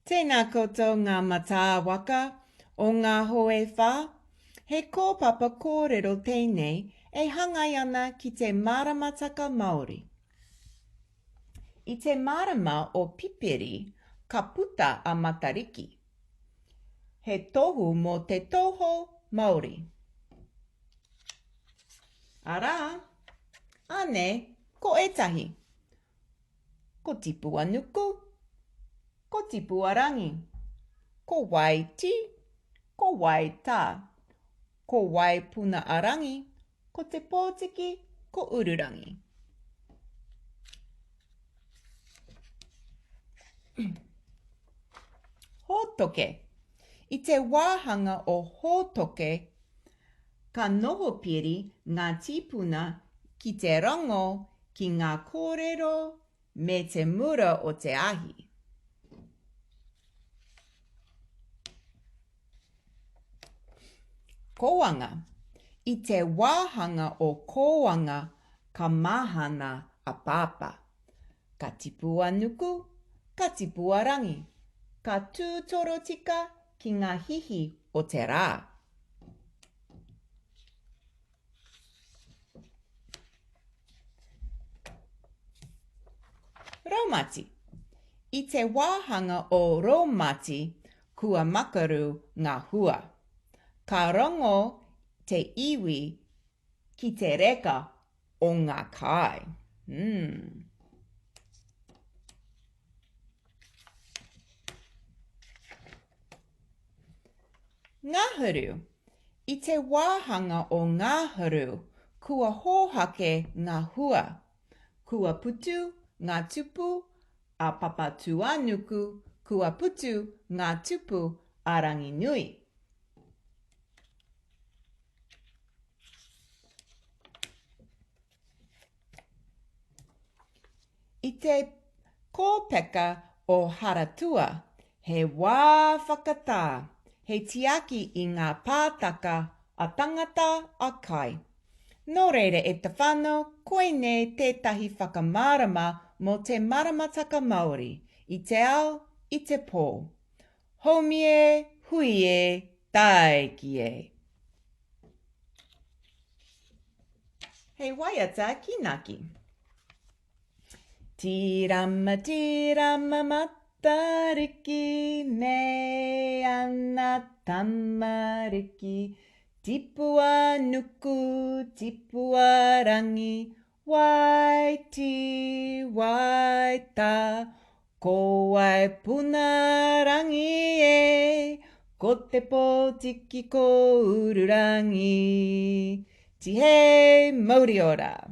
Tēnā koutou ngā matā waka o ngā hoe whā. He kōpapa kōrero tēnei e hangai ana ki te maramataka Māori. I te marama o Pipiri ka puta a Matariki. He tohu mō te toho Māori. Arā, anei ko ētahi. Ko Tipuanuku, ko Tipuarangi, ko Waiti, ko Waitā, ko Waipuna-a-rangi, ko Te Pōtiki, ko Ururangi. Hōtoke. I te wāhanga o Hōtoke, ka noho piri ngā tīpuna ki te rongo ki ngā kōrero me te mura o te ahi. Kōanga. I te wāhanga o Kōanga ka mahana a Pāpā. Ka tipu a Nuku, ka tipu a Rangi, ka tū torotika ki ngā hihi o te rā. Raumati. I te wāhanga o Raumati kua makaru ngā hua. Ka rongo te iwi ki te reka o ngā kai. Mm. Ngahuru. I te wāhanga o Ngahuru, kua hōhake ngā hua. Kua putu ngā tupu a Papatūānuku, kua putu ngā tupu a Ranginui. I te kōpeka o Haratua, he wā whakatā, he tiaki i ngā pātaka a tangata a kai. Nō reira e te whānau, koinei tētahi whakamārama mō te maramataka Māori, i te ao, i te pō. Haumi e, hui e, tāiki e! Hei waiata kinaki. Tīrama, tīrama matariki, me ana tamariki. Tipua nuku, tipua rangi, Waiti, waita, ko Waipuna rangi e, ko te pōtiki ko Ururangi. Tihei mauri ora!